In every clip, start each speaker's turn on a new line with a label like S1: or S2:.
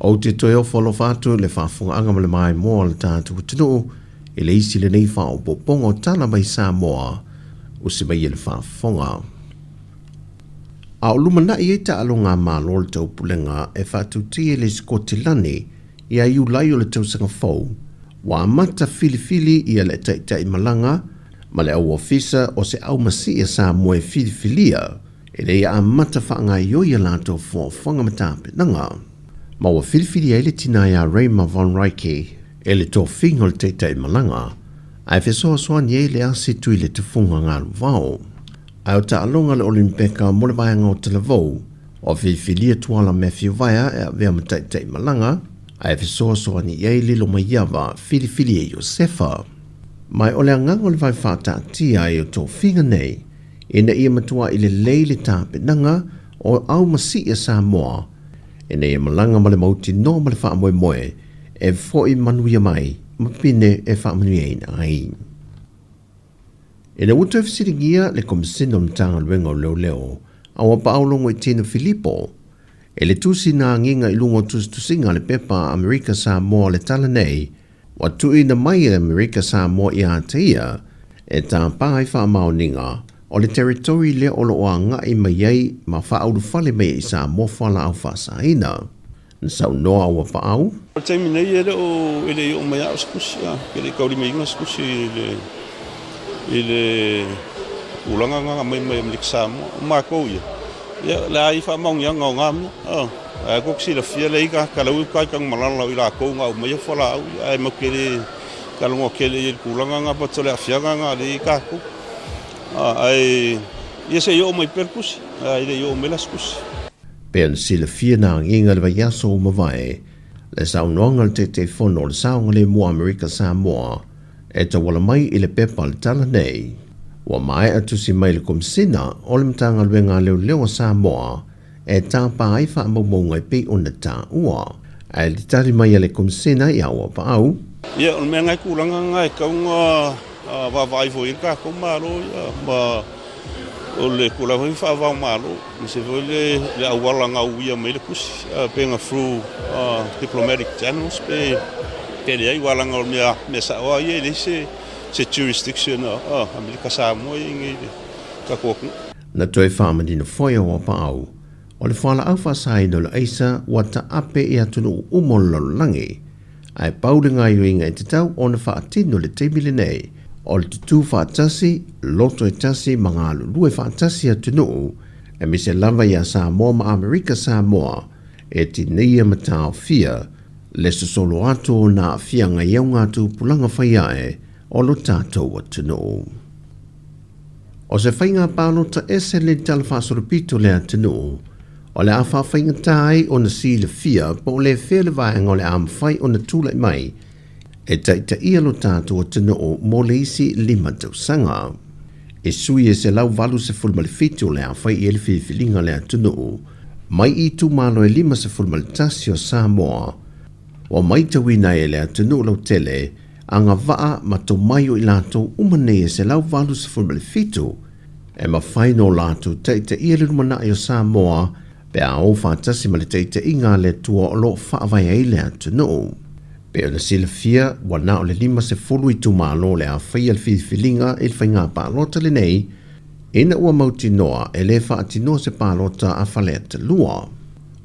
S1: Ou te toe ofo alofa atu i le faafofogaaga ma le maimoa o le tatou atunuu i le isi lenei faaopoopoga o tala mai Samoa usi mai e le faafofoga. A o lumanai ai taaloga a Malo o le Taupulega e faatautia i le Sikotilani ia Iulai o le tausaga fou, ua amata filifili ia le taitai malaga ma le au ofisa o se aumasii a Samoa e filifilia ina ia amata faagaoioi a latou foafoaga ma tapenaga. Ma ua filifili ai le tina ia Raymer von Ryke e le tofiga o le taitai malaga, ae fesoasoani ai le asi tui le tufuga galuvao. Ae o taaloga a le Olimpeka mo le vaega o Talavou, ua filifilia Tuala Matthew Vaea e avea ma taitai malaga, ae fesoasoani i ai Lilo Maiava filifili e Iosefa. Ma o le agaga o le vave faataatia ai o tofiga nei, ina ia matuai lelei le tapenaga o aumasii a Samoa, ina ia malaga ma le mautinoa ma le faamoemoe e fo'i manuia mai ma pine e faamanuiaina ai. Ina ua toe fesiligia le Komesina o le Matagaluega o Leoleo a ua Paolo Ngoitino Filipo e le tusi na agiga i luga o tusitusiga a le pepa a Amerika Samoa o le tala nei, ua tuuina mai e Amerika Samoa ia te ia e tāpā ai faamaoniga o le territory lea o lo o agai mai ai ma faaulufale mai ai i Samoa fualaau faasaina. Na saunoa ua paau.
S2: O le taimi nei e le o e le i oo mai lava se tusi, e le i taulimaina se tusi i le i le tulaga na aumai mai Amerika Samoa. O matou ia, ia o le a i ai faamaoniaga o na mea, ae tou te silafia e leai tagata la e uta i Tanumalala o i latou na aumaia fualaau ia, ae matou te le talanoa tele i ai i le tulaga na, but o le aafiaga na lea e i ai tatou. Ae ia se i oo mai pea le tusi, ae le i oo mai la se tusi.
S1: Pei ona silafia na agiga i le vaiaso ua mavae, le saunoaga a le Taitaifono o le Saogalemu o Amerika Samoa e tauala mai i le pepa a le tala nei. Ua maea tusi mai le Komesina o le Matagaluega a Leoleo a Samoa e tapa ai faamaumauga e pei ona taua. Ae le tali mai a le Komesina ia Auapaau.
S2: Ia, o le mea lena e tulaga lena e tatau ona vaavaai foi i ai le tatou Malo ia, ma o le tulaga foi faava-o-Malo, aemaise foi le auala na uia mai ai le tusi, pe na through diplomatic channels pe leai, aua leaga o le mea sao lava ia e leai se jurisdiction a Amerika Samoa ia i inei i le tatou atunuu.
S1: Na toe faamanino foi e Auapaau, o le fualaau faasaina o le aisa ua taape i atunuu uma o le lalolagi, ae pau le gaoioiga e tatau ona faatino i le taimi lenei, o le tutū faatasi, loto e tasi ma galulue faatasi atunuu, aemaise lava ia Samoa ma Amerika Samoa, e tineia ma taofia le sosolo atu o nā aafiaga i augatupulaga fai ae o lo tatou atunuu. O se faiga palota ese le tala faasolopito le atunuu, o le a faafaigata ai ona silafia po o le fea le vaega o le a mafai ona tulai mai e taitaia lo tatou atunuu mo le isi 5 tausaga. E sui e 187 o le a fai i ai le filifiliga a le atunuu mai i itumalo e 51 o Samoa, ua maitauina ai e le atunuu lautele agavaa ma tomai o i latou uma nei e 187 e mafai no latou taitaia le lumanai o Samoa pe a o faatasi ma le taitaiga a le Atua o lo o faavae ai le atunuu. Pei ona silafia, ua na o le 50 itumalo o le a faia le filifiliga i le faiga palota lenei, ina ua mautinoa e le faatinoa se palota a Faleata 2.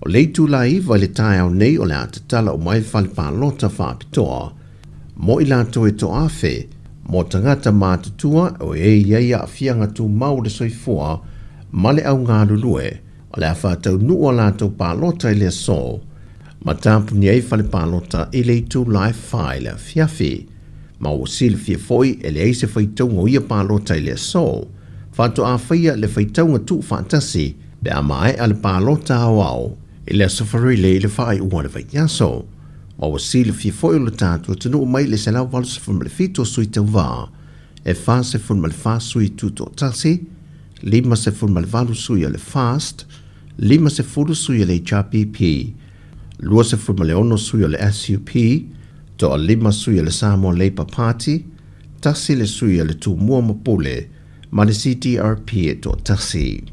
S1: O le itula e 9 i le taeao nei o le a tatala uma ai le fale palota faapitoa mo i latou e toaafe, mo tagata matutua o e i ai aafiaga tumau o le soifua ma le au galulue, o le a faataunuu a latou palota i le aso ma tapuni ai fale palota i le itula e 4 i le afiafi. Ma ua silafia foi e leai se faitauga o ia palota i le aso, faatoa faia le faitauga tuufaatasi pe a maea le palota aoao i le Aso Faraile i le faaiuga o le vaiaso. Ma ua silafia foi o le tatou atunuu mai le 187 o sui tauva, e 44 sui tutoatasi, 58 sui o le FAST, 50 sui o le HRPP, 26 sui o le SUP, toa 5 sui o le Samoa Labour Party, tasi le sui o le Tumua ma Pule ma le CDRP e toatasi.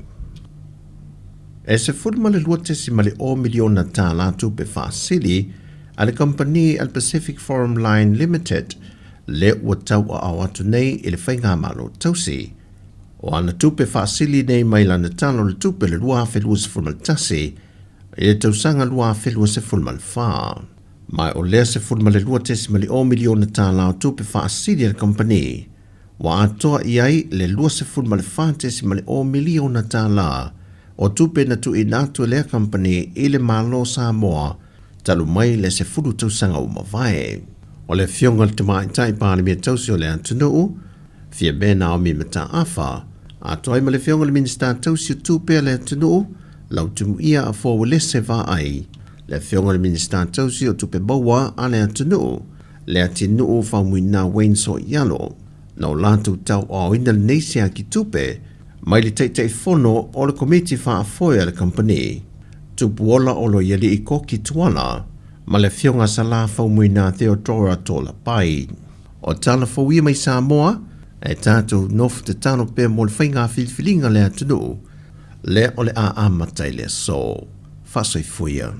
S1: E $12.0 miliona tālā tupe faasili a le kamupani a le Pacific Forum Line Limited lea ua tauaao atu nei i le Faigamalo Tausi. O ana tupe faasili nei mai lana Tala o le Tupe le 2021 i le tausaga 2024. Ma o lea $12.0 miliona tālā o tupe faasili a le kamupani, ua atoa i ai le $24.0 miliona tālā o tupe na tuuina atu e lea kamupani i le Malo o Samoa talu mai le 10 tausaga ua mavae. O le Afioga i le Tamaitai Palemia Tausi o le atunuu, Fiame Naomi Mataafa, atoa ai ma le Afioga i le Minisita Tausi o Tupe a le atunuu, Lautimuia Afoa Uelese Vaai, le Afioga i le Minisita Tausi o Tupe Maua a le atunuu, Leatinuu Faumuina Wayne Soialo, na o latou tauaaoina lenei siaki tupe mai le Taitaifono o le Komiti Faafoe a le Kamupani, Tupuola Oloialii Koki Tuala, ma le Afioga Salā Faumuina Theodora Tolapai. O tala fou ia mai Samoa, e tatou nofo tatalo pea mo le faiga filifiliga a le atunuu, lea o le a amata i le aso. Faasoifua ia.